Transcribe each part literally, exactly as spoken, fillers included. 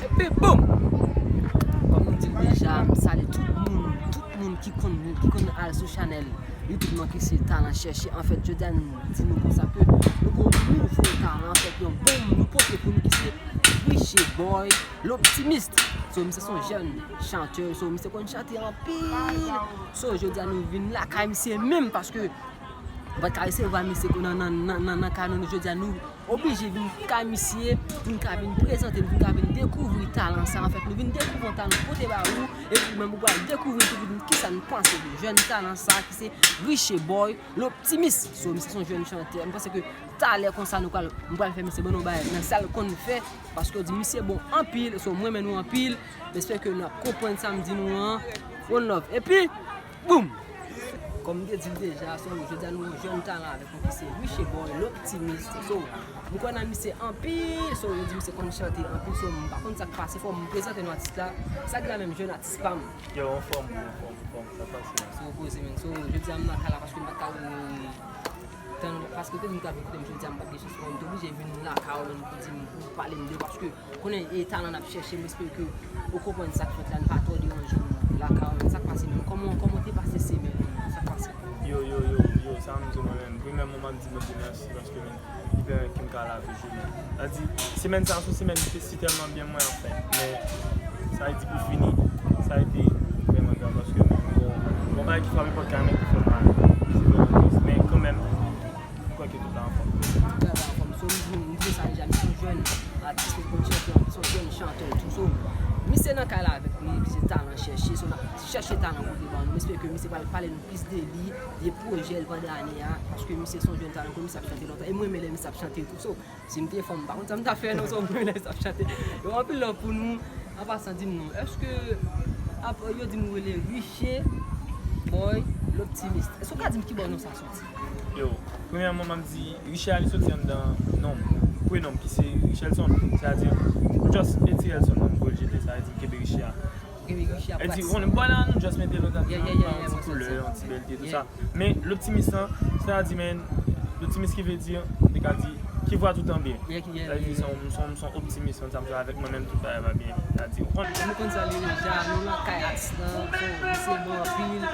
Epi boum! Kòm nou di l deja, m salye tout moun, tout moun ki konn, ki konn al sou chanèl YouTube mwen ki se Talan Chèche. Anfèt, jodi a nou di nou konsa ke nou gen yon nouvo talan, anfèt, yon bon nou pote pou nou ki se Richie Boy, L'Optimiste. So, misye se yon jèn chantè, so, misye konn chante anpil. So, jodi a nou vin lakay misye menm, paske ou pa t ka resevwa misye nan, nan, nan, nan, nan kay nou, jodi a nou oblije vin kay misye, pou n ka vin prezante l, pou n ka vin dekouvri talan sa. Anfèt, nou vin dekouvri yon talan pote ba ou, epi menm ou pral dekouvri tou pou nou kisa nou panse de jèn talan sa ki se Richie Boy, L'Optimiste. So, misye se yon jèn chantè. M panse ke talè konsa nou pral, nou pral fè misye ban nou bagay nan sa l konn fè, paske w di misye bon anpil, so m renmen nou anpil. M espere ke n ap konprann sa m di nou an. One love. Epi, boum! Kòm m te di l deja, so, jodi a nou yon jèn talan avèk nou ki se Richie Boy, L'Optimiste. So, m kwè nan misye anpil, so, yo di misye konn chante anpil, so, m pa konn sa k pase, fò m prezante nou atis la. Sa k la menm jèn atis pa m? Yo, anfòm, anfòm, anfòm, sa pase. So, poze men. So, jodi a m nan kay la paske m pa t ka tann, paske te di m t ap vin kote m jodi a, m pa t gen chans, m te oblije vin lakay ou menm pou di m, pou pale m de, paske konnen e talan n ap chèche, m espere ke ou konprann sa k fèt la, n pa twò deranje w lakay ou menm. Sa k pase menm? Kòman, kòman w te pase semèn ou menm? Sa k pase? Yo, yo, yo, yo, sa m di w mwen menm. Premyèman, m ap di Bondye mèsi paske menm, li pèmèt ke m ka la toujou menm. Sa di, semèn sa a, se yon semèn ki te si tèlman byen mwen, anfen. Men, sa vle di pou fini, sa rete vrèman grav paske menm, bon, bon bagay ki frape pòt kay mwen ki fè mal. Se vrèman tris. Men kanmenm, m kwè ke tout la anfòm. Tout bagay anfòm. So, m di, m di sa deja, misye se yon jèn atis, li konn chante anpil, se yon jèn chantè tou. So, misye nan kay la avèk nou, ki se Talan Chèche. So, n ap chèche talan pou li ban nou. M espere ke misye pral pale nou plis de li, de pwojè l pandan ane a, paske misye se yon jèn talan, ke misye ap chante lontan. E mwen, m renmen lè misye ap chante tou. So, si m te fanm, m pa konn sa m ta fè, non, so, m renmen lè misye ap chante. Yo, anpil love pou nou. An pasan, di m non, èske, ap, yo di m ou rele Richie Boy L'Optimiste. Èske w ka di m ki bò non sa soti? Yo, premyèman, m ap di, Richie a, li soti anndan non m, prenon m, ki se Richelson. Sètadi, m just retire Elson nan m pou l jete, sa vle di m kenbe Richie a. Ou kenbe Richie a. E di, plas. Konnen bò la, nou just mete lòt, yeah, yeah, yeah, yeah, yon ti koulè, yon ti bèlte, tou sa. Men, L'Optimiste lan, sètadi, men, L'Optimiste ki vle di, m te ka di, qui voit tout en bien. Yeah, yeah, yeah. Sa vle di, se yon, se yon, se yon optimis, yon sa m jwe avèk mwen menm, tout bagay va byen. Sètadi, ou konn. Nou konn sa li deja, nou nan kay atis lan, so, misye bon anpil.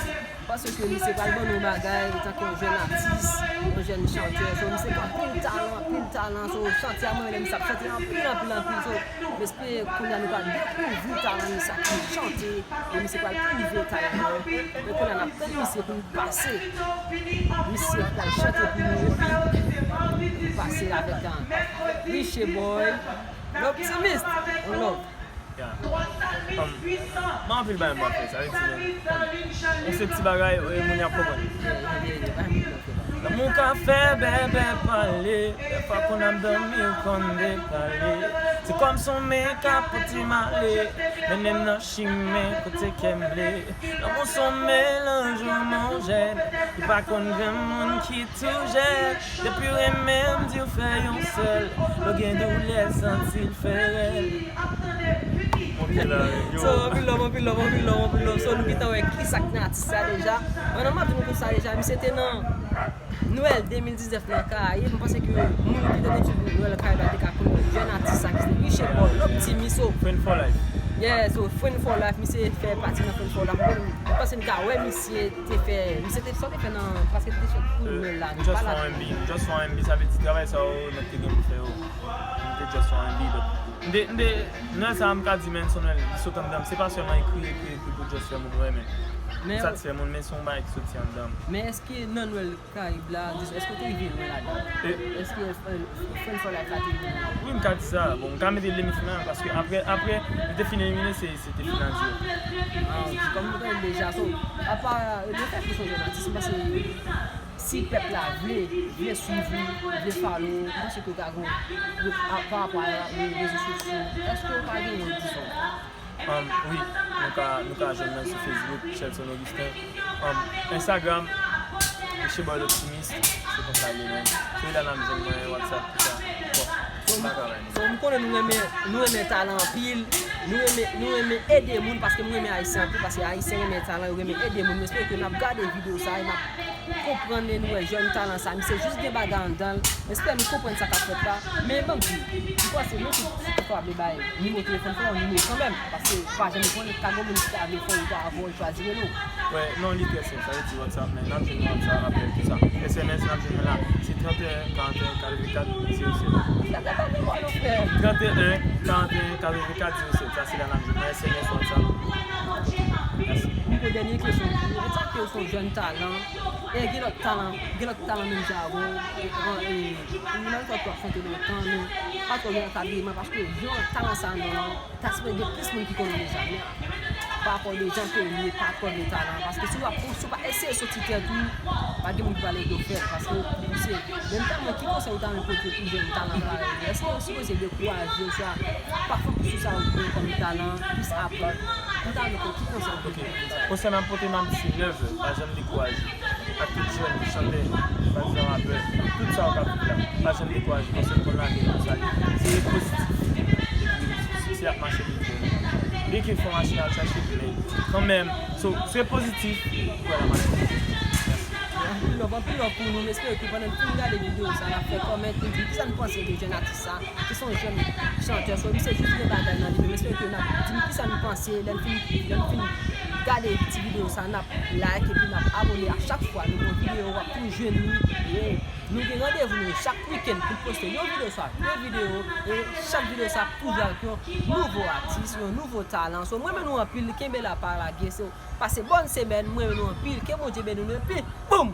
Paske misye pral ban nou bagay, antanke yon jèn atis, yon jèn chantè, so, misye gen anpil talan, anpil talan, so, chante a, mwen, lè misye ap chante anpil, anpil, anpil, so, m espere kounye a nou pral dekouvri talan misye ki chante, e misye pral pwouve talan an, men kounye a n ap tann misye pou l pase, misye pral chante pou nou, epi pou pase avèk, ah, Richie Boy, L'Optimiste, on love. Ya. Kòm, m anpil bagay m ap fè, sa vle di, men, kòm, yon se ti bagay, e, moun y ap konprann. Lanmou ka fè bèbè pale, dèfwa konn ap dòmi, konn depale. Se kòm sonmay ka pote m ale, mennen m nan chimen kote kè m vle. Lanmou se yon melanj yon monjèl, li pa konn granmoun ki tou jèn. Depi w renmen m, di w fè yon sèl, lè w gen doulè, santi l fè rèl. Ok la, yo. So, anpil love, anpil love, anpil love, anpil love. So, nou gentan wè kisa k nan atis sa deja. Mwen, m ap di nou konsa deja, misye te nan Nwèl de mil diznèf nan Karayib, m panse ke moun ki te konn swiv Nwèl Karayib la te ka konn jèn atis sa ki se Richie Boy, L'Optimiste. Friend for life. Yeah, so Friend for life, misye fè pati nan Friend for life. M panse n ka wè misye te fè, misye te, sa w te fè nan, paske te fè pou Nwèl la, nou pa la. Just for R and B, just for R and B, sa vle di travay sa yo, nèg te gen pou fè yo. M te just for R and B, but m te, m te, Nwèl sa a m ka di, men, se yon Nwèl, li sot anndan m. Se pa sèlman ekri, ekri, ekri pou just fè moun renmen. Satisfè moun, men se yon bagay ki soti anndan m. Men èske nan Nwèl Karayib la, jis, èske w te rive lwen ladan? E? Èske, eh, Friend for Life la te rive lwen ladan? Wi, m ka di sa. Bon, m ka mete l demi final, paske apre, apre li te fin elimine, se, se te final yo. Ah, ok. Kòm nou konnen deja, so, apa, le fèt ke w se yon jèn atis, m panse si pèp la vle, vle swiv ou, vle follow ou, m panse ke w ka gen yon, pa rapò a rezo sosyo, èske w pa gen yon, dizon? Um, wi, nou ka, nou ka jwenn mwen sou Facebook, Shelson Augustin. Um, Instagram, Richie Boy L'Optimiste, se konsa l ye menm. Se la n ap jwenn mwen, WhatsApp, tout sa. Bon, m pa travay non. So, m konnen nou renmen, nou renmen talan anpil, nou renmen, nou renmen ede moun, paske nou renmen Ayisyen anpil, paske Ayisyen renmen talan, yo renmen ede moun. M espere ke n ap gade videyo sa, e n ap konprann li, nou wè jèn talan sa, misye jis gen bagay anndan l. M espere nou konprann sa k ap fèt la. Men ban m di, m panse nou tout kapab bay nimewo telefòn, fè yon nimewo kanmenm, paske pa janm konnen, ka gen moun ki ta vle fè yon avè w, chwazi rele w. Wè, non, li trè senp, sa vle di WhatsApp, men n ap jwenn WhatsApp, apèl, tout sa. S M S, n ap jwenn la, se trannteyen, karanteyen, katrevenkat, zewo sèt. Trannteyen, karanteyen, katrevenkat, zewo sèt, sa se la n ap jwenn nan S M S, WhatsApp. Mèsi. Yon dènye kesyon pou ou. Etanke w se yon jèn talan, e gen lòt talan, gen lòt talan menm jan avè w, e, e, e, nou menm sa w ap chante lontan, men pa twò gen ankademan, paske jan talan sa anndan an, ta sipoze gen plis moun ki konnen deja, men pa rapò de jan peyi ye, pa twò gen talan, paske si w ap, si w pa eseye soti tèt ou, pa gen moun ki va lede w fè l, paske ou se, menm tan mwen, ki konsèy ou ta renmen pote pou jèn talan parèy ou? Èske ou sipoze dekouraje, oswa pa fokis sou sa ou gen kòm talan, plis aprann? Ou ta renmen ki konsèy ou te gen pou sa? Konsèy m ap pote, m ap di, leve, pa janm dekouraje. Ak tout jèn, chantè, patizan, rapè, tout sa w k ap viv la, pa janm dekouraje, paske m konn lavi a konsa li ye. Se pozitif. Epi, siksè ap mache byen pou ou. Byenke fò machin al chache, men kanmenm, so, se pozitif, pou wè la mache. Anpil love, anpil love pou nou. M espere ke pandan n fin gade videyo sa, n ap fè kòmantè, nou di kisa n panse de jèn atis sa, ki se yon jèn chantè. So, misye jis gen bagay nan li, men m espere ke n ap di m kisa n panse. Lè n fin, lè n fin gade ti videyo sa, n ap like epi n ap abòne a chak fwa nou gen yon videyo, w ap toujou jwenn li. E nou gen randevou nou chak wikenn pou n poste yon videyo, swa de videyo, e chak videyo sa ap toujou avèk yon nouvo atis, yon nouvo talan. So, mwen renmen nou anpil, kenbe la, pa lage, se Pase bòn semèn, mwen renmen nou anpil. Ke Bondye beni nou epi boum!